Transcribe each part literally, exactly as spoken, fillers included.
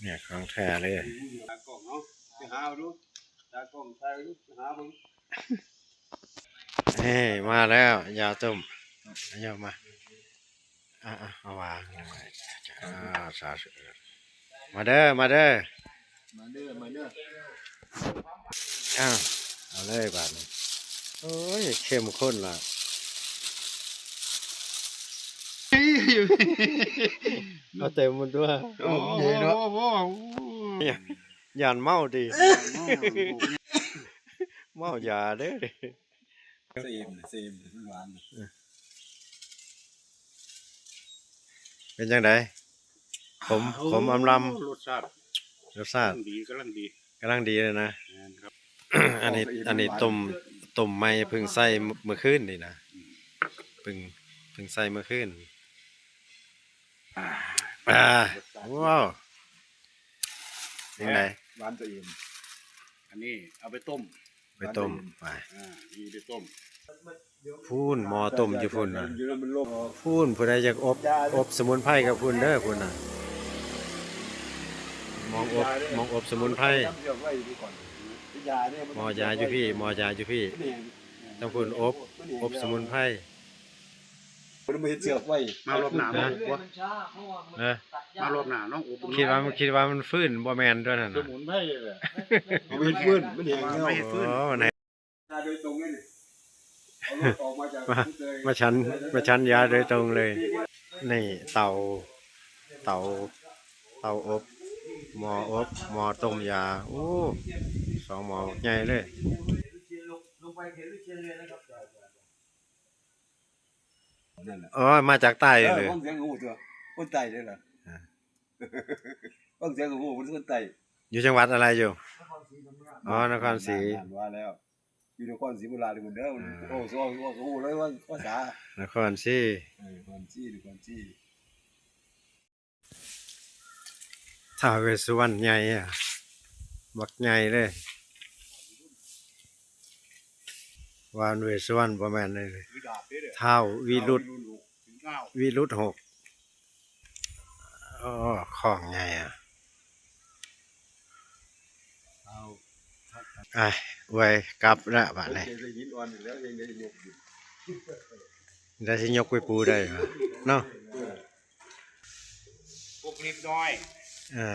เนี่ยของแท้เลย ตากล้องเนาะไปหาเอาดูตากล้องใส่ดูไปหาเบิ่ง นี่มาแล้วยาต้มเอามาอ่ะอ่ะเอาวางอ่าสาธุมาเด้อมาเด้อ มาเด้อมาเด้อ อ่ะเอาเลยบาดนี้โอ้ยเข้มข้นละเอาเต็มมันด้วย โอ้โห ย่านเมาดีเมายาเด้อ เซมเซมหวาน เป็นจังไดขมขมอำลำ รสชาติ รสชาติ ดีกำลังดี กำลังดีเลยนะ แม่นครับ อันนี้อันนี้ต้มต้มใหม่เพิ่งใส่เมื่อคืนนี่นะเพิ่งเพิ่งใส่เมื่อคืนอ่าว้าวยังไง หวานตัวเองอันนี้เอาไปต้ม ไปต้มไป อ่านี่ไปต้ม พูนหมอต้มอยู่พูนนะ อยู่แล้วมันลง พูนผู้ใดอยากอบอบสมุนไพรกับพูนเด้อพูนนะหมองอบหมองอบสมุนไพร เดี๋ยวไว้ดีก่อนยาเนี่ย หมอยาอยู่พี่หมอยาอยู่พี่ เนี่ย ต้องพูนอบอบสมุนไพร มันไม่เห็นเสือกไว้ มารอบหน้ามาอบวะ เออ มารอบหน้าน้องอบ คิดว่ามันคิดว่ามันฟื้นบ่แมนด้วยนั่น ส น่ะ มุนไพรเลย มันไม่เห็นฟื้นมันเห็นเงา ไม่เห็นฟื้น โอ้ไหน โดยตรงนี่เอารถออกมาจาก มามาชั้นมาชั้นยาโดยตรงเลย นี่เตาเตาเตาอบหม้ออบหม้อต้มยาโอ้สองหม้อใหญ่เลย นั่นแหละ อ๋อมาจากใต้เลย ฟังเสียงหูตัวคนใต้เลยล่ะฟังเสียงหูมันคนใต้ อยู่จังหวัดอะไรอยู่อ๋อนครศรี นั่นว่าแล้ว อยู่นครศรีธรรมราชคนเดียว อ่า โอ้โหโอ้โหเลยว่าภาษาน ครศรี เออนครศรีนครศรี ท้าวเวสสุวรรณใหญ่อะบักใหญ่เลยว่านเวสสุวรรณประมาณนี้เลยท้าววิรุธ ถึงเก้า วิรุธหกอ๋อของใหญ่อะ เอา อ่ะไว้กลับละบาดนี้ เจอหินอ่อนอีกแล้วยังได้ยกอยู่ ได้สิยกไปปูได้วะเนาะ พวกลิฟต์น้อย อ่า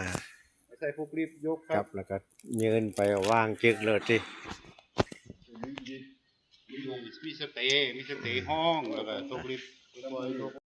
ไม่ใช่พวกลิฟต์ยก ครับแล้วก็ยืนไปวางจึกเลยที่ มีสเตย์มีสเตย์ห้องแล้วก็พวกลิฟต์